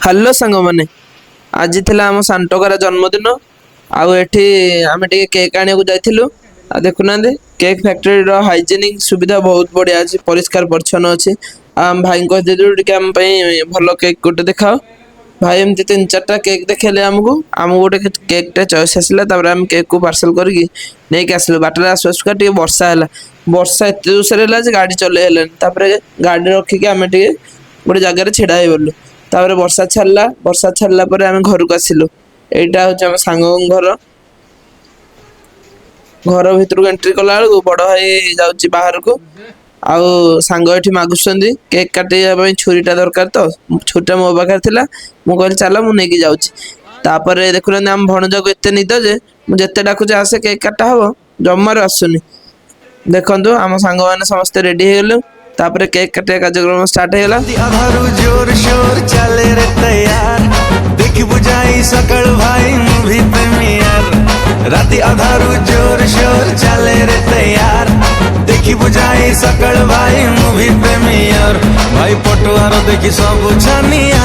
Hello ସାଙ୍ଗମାନେ, ଆଜି ଥିଲା ଆମ ସାନଟୋକାର ଜନ୍ମଦିନ। ଆଉ ଏଠି ଆମେ ଟିକେ କେକ୍ ଆଣିବାକୁ ଯାଇଥିଲୁ। ଆଉ ଦେଖୁନାହାନ୍ତି, କେକ୍ ଫ୍ୟାକ୍ଟ୍ରିର ହାଇଜେନିକ୍ ସୁବିଧା ବହୁତ ବଢ଼ିଆ ଅଛି, ପରିଷ୍କାର ପରିଚ୍ଛନ୍ନ ଅଛି। ଆଉ ଆମ ଭାଇଙ୍କୁ କହିଦେଲୁ, ଟିକେ ଆମ ପାଇଁ ଭଲ କେକ୍ ଗୋଟେ ଦେଖାଅ। ଭାଇ ଏମିତି ତିନି ଚାରିଟା କେକ୍ ଦେଖେଇଲେ ଆମକୁ। ଆମକୁ ଗୋଟେ କେକ୍ଟା ଚଏସ୍ ଆସିଲା। ତାପରେ ଆମେ କେକ୍କୁ ପାର୍ସଲ କରିକି ନେଇକି ଆସିଲୁ। ବାଟରେ ଆସୁ ଆସୁକା ଟିକେ ବର୍ଷା ହେଲା। ବର୍ଷା ଏତେ ଜୋରସୋରେ ହେଲା ଯେ ଗାଡ଼ି ଚଲେଇ ହେଲାନି। ତାପରେ ଗାଡ଼ି ରଖିକି ଆମେ ଟିକେ ଗୋଟେ ଜାଗାରେ ଛିଡ଼ା ହେଇଗଲୁ। ତାପରେ ବର୍ଷା ଛାଡ଼ିଲା। ବର୍ଷା ଛାଡ଼ିଲା ପରେ ଆମେ ଘରକୁ ଆସିଲୁ। ଏଇଟା ହେଉଛି ଆମ ସାଙ୍ଗଙ୍କ ଘର। ଘର ଭିତରକୁ ଏଣ୍ଟ୍ରି କଲା ବେଳକୁ ବଡ଼ ଭାଇ ଯାଉଛି ବାହାରକୁ ଆଉ ସାଙ୍ଗ ଏଠି ମାଗୁଛନ୍ତି। କେକ୍ କାଟିବା ପାଇଁ ଛୁରୀଟା ଦରକାର ତ, ଛୁରୀଟା ମୋ ପାଖରେ ଥିଲା। ମୁଁ କହିଲି, ଚାଲ, ମୁଁ ନେଇକି ଯାଉଛି। ତାପରେ ଦେଖୁନାହାନ୍ତି, ଆମ ଭଣଜାକୁ ଏତେ ନିଦ ଯେ ମୁଁ ଯେତେ ଡାକୁଛି, ଆସେ, କେକ୍ କାଟା ହବ, ଜମାରୁ ଆସୁନି। ଦେଖନ୍ତୁ, ଆମ ସାଙ୍ଗମାନେ ସମସ୍ତେ ରେଡି ହେଇଗଲୁ। ତାପରେ କେକ୍ କାଟିବା କାର୍ଯ୍ୟକ୍ରମ ଷ୍ଟାର୍ଟ ହେଇଗଲା। ଅଧାରୁ ଜୋର ସୋର ଚାଲେ ରେ ତୟାର, ଦେଖିବୁ ଯାଇ ସକାଳୁ ଭାଇ ମୁଭି ପ୍ରିମିୟର। ରାତି ଅଧାରୁ ଜୋର ସୋର ଚାଲେ ରେ ତୟାର, ଦେଖିବୁ ଯାଇ ସକାଳୁ ଭାଇ ମୁଭି ପ୍ରିମିୟର। ଭାଇ ପଟୁଆର ଦେଖି ସବୁ ଛାନିଆ,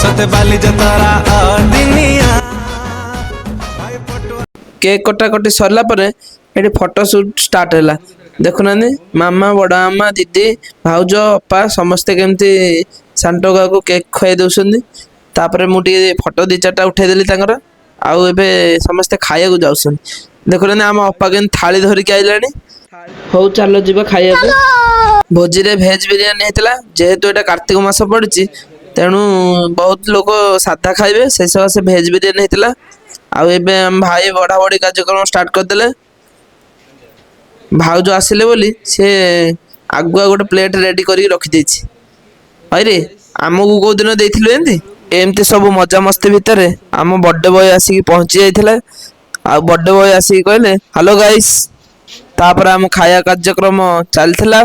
ସତେ ବାଲି ଯତରା ଅଦିନିଆ ଭାଇ ପଟୁଆ। କେକ୍ କଟାକଟି ସରିଲା ପରେ ଏଠି ଫଟୋ ସୁଟ୍ ଷ୍ଟାର୍ଟ ହେଲା। ଦେଖୁନାହାନ୍ତି, ମାମା, ବଡ଼ ମାମା, ଦିଦି, ଭାଉଜ, ଅପା ସମସ୍ତେ କେମିତି ସାନଟୋକାକୁ କେକ୍ ଖୁଆଇ ଦେଉଛନ୍ତି। ତାପରେ ମୁଁ ଟିକେ ଫଟୋ ଦି ଚାରିଟା ଉଠେଇଦେଲି ତାଙ୍କର। ଆଉ ଏବେ ସମସ୍ତେ ଖାଇବାକୁ ଯାଉଛନ୍ତି। ଦେଖୁନାହାନ୍ତି, ଆମ ଅପା କେମିତି ଥାଳି ଧରିକି ଆଇଲାଣି। ହଉ, ଚାଲ ଯିବା ଖାଇବାକୁ। ଭୋଜିରେ ଭେଜ ବିରିୟାନୀ ହେଇଥିଲା। ଯେହେତୁ ଏଇଟା କାର୍ତ୍ତିକ ମାସ ପଡ଼ିଛି, ତେଣୁ ବହୁତ ଲୋକ ସାଧା ଖାଇବେ, ସେ ସକାଶେ ଭେଜ ବିରିୟାନୀ ହେଇଥିଲା। ଆଉ ଏବେ ଆମ ଭାଇ ବଢ଼ା ବଢ଼ି କାର୍ଯ୍ୟକ୍ରମ ଷ୍ଟାର୍ଟ କରିଦେଲେ। ଭାଉଜ ଆସିଲେ ବୋଲି ସେ ଆଗୁଆ ଗୋଟେ ପ୍ଲେଟ୍ ରେଡି କରିକି ରଖିଦେଇଛି। ହଇରେ, ଆମକୁ କୋଉ ଦିନ ଦେଇଥିଲୁ? ଏମିତି ଏମିତି ସବୁ ମଜାମସ୍ତି ଭିତରେ ଆମ ବର୍ଥଡେ ବୟ ଆସିକି ପହଞ୍ଚି ଯାଇଥିଲା। ଆଉ ବର୍ଥଡେ ବୟ ଆସିକି କହିଲେ, "ହ୍ୟାଲୋ ଗାଇସ୍।" ତାପରେ ଆମ ଖାଇବା କାର୍ଯ୍ୟକ୍ରମ ଚାଲିଥିଲା।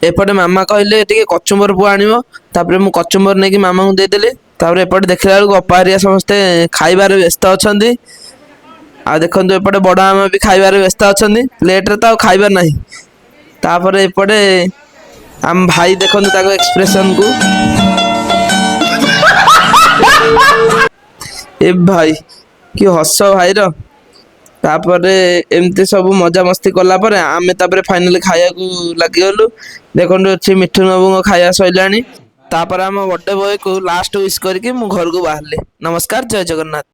ଏପଟେ ମାମା କହିଲେ, ଟିକେ କଚୁମ୍ବର ପୁଅ ଆଣିବ। ତାପରେ ମୁଁ କଚୁମ୍ବର ନେଇକି ମାମାଙ୍କୁ ଦେଇଦେଲି। ତାପରେ ଏପଟେ ଦେଖିଲା ବେଳକୁ ଅପା ହେରିକା ସମସ୍ତେ ଖାଇବାରେ ବ୍ୟସ୍ତ ଅଛନ୍ତି। ଆଉ ଦେଖନ୍ତୁ, ଏପଟେ ବଡ଼ ମାମା ବି ଖାଇବାରେ ବ୍ୟସ୍ତ ଅଛନ୍ତି। ପ୍ଲେଟରେ ତ ଆଉ ଖାଇବାର ନାହିଁ। ତାପରେ ଏପଟେ ଆମ ଭାଇ, ଦେଖନ୍ତୁ ତାଙ୍କ ଏକ୍ସପ୍ରେସନକୁ। ଏ ଭାଇ, କି ହସ ଭାଇର! ତାପରେ ଏମିତି ସବୁ ମଜାମସ୍ତି କଲା ପରେ ଆମେ ତାପରେ ଫାଇନାଲି ଖାଇବାକୁ ଲାଗିଗଲୁ। ଦେଖନ୍ତୁ, ଏଠି ମିଠୁନ ବାବୁଙ୍କ ଖାଇବା ସରିଲାଣି। ତାପରେ ଆମ ବର୍ଥଡେ ବୟକୁ ଲାଷ୍ଟ ୱିଶ୍ କରିକି ମୁଁ ଘରକୁ ବାହାରିଲି। ନମସ୍କାର, ଜୟ ଜଗନ୍ନାଥ।